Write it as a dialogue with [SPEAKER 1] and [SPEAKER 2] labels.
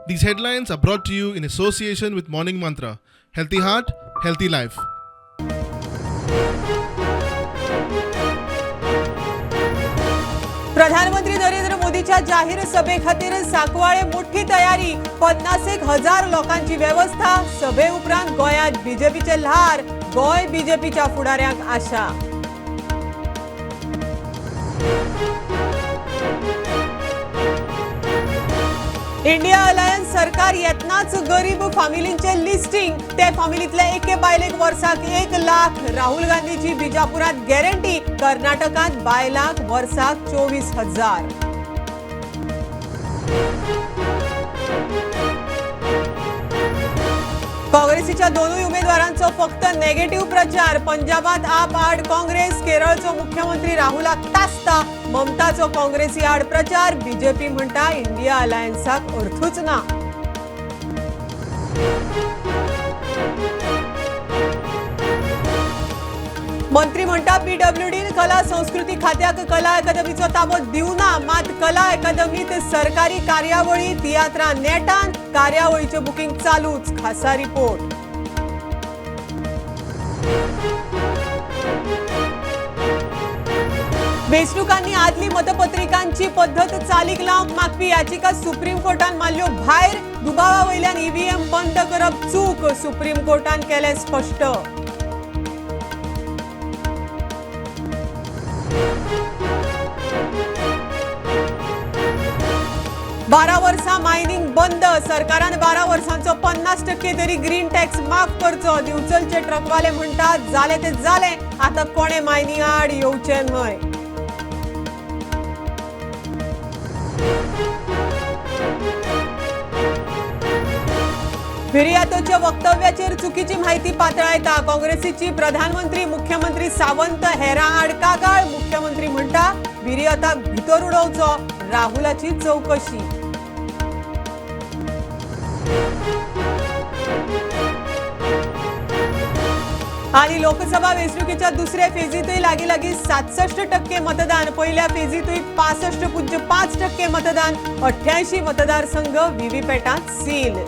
[SPEAKER 1] These headlines are brought to you in association with Morning Mantra. Healthy heart, healthy life.
[SPEAKER 2] प्रधानमंत्री नरेंद्र मोदीच्या जाहीर सभेखातीर सांकवाळे मोठी तयारी. 50,000 लोकांची व्यवस्था. सभे उपरांत गोंयांत बीजेपीचे ल्हार. गोंय बीजेपीच्या फुडाऱ्यांक आशा. इंडिया अलायन्स सरकार येतनाच गरीब फामिलींचे लिस्टिंग. ते फामिलींतले एके बायलेक वर्साक 1 लाख. राहुल गांधीची बिजापुरात गॅरंटी. कर्नाटकांत बायलांक वर्साक 24,000. काँग्रेसीच्या दोनूय उमेदवारांचो फक्त नेगेटिव्ह प्रचार. पंजाबात आप आड काँग्रेस. केरळचो मुख्यमंत्री राहुलाक तासता. ममताचो काँग्रेसी आड प्रचार. बीजेपी म्हणटा इंडिया अलायन्साक अर्थूच ना. मंत्री म्हणटा पीडब्ल्यूडीन कला संस्कृती खात्याक कला अकादमीचो ताबो दिवना. मात कला अकादमीत सरकारी कार्यावळी तियात्रां नेटान. कार्यावळीचें बुकींग चालूच. खासा रिपोर्ट. वेंचणुकांनी आदली मतपत्रिकांची पद्दत चालीक लावंक मागपी याचिका सुप्रीम कोर्टान मारल्यो भायर. दुबावा वयल्यान ईव्हीएम बंद करप चूक. सुप्रीम कोर्टान केलें स्पश्ट. 12 वर्सां मायनिंग बंद. सरकारान 12 वर्सांचो 50% तरी ग्रीन टॅक्स माफ करचो. दिवचलचे ट्रकवाले म्हणटात जालें ते जालें, आतां कोणें मायनिंग आड येवचें न्हय. विरियातोच्या वक्तव्याचेर चुकीची माहिती पातळायता. काँग्रेसीची प्रधानमंत्री मुख्यमंत्री सावंत हेरां आड कागाळ. मुख्यमंत्री म्हणटा विरियाताक भितर उडोवचो. राहुलाची चवकशी. आणि लोकसभा वेंचणुकीच्या दुसऱ्या फेजीतूय लागीं लागीं 67% मतदान. पहिल्या फेजीतूय 65.5% मतदान. 88 मतदारसंघ व्हीव्हीपॅटांत सील.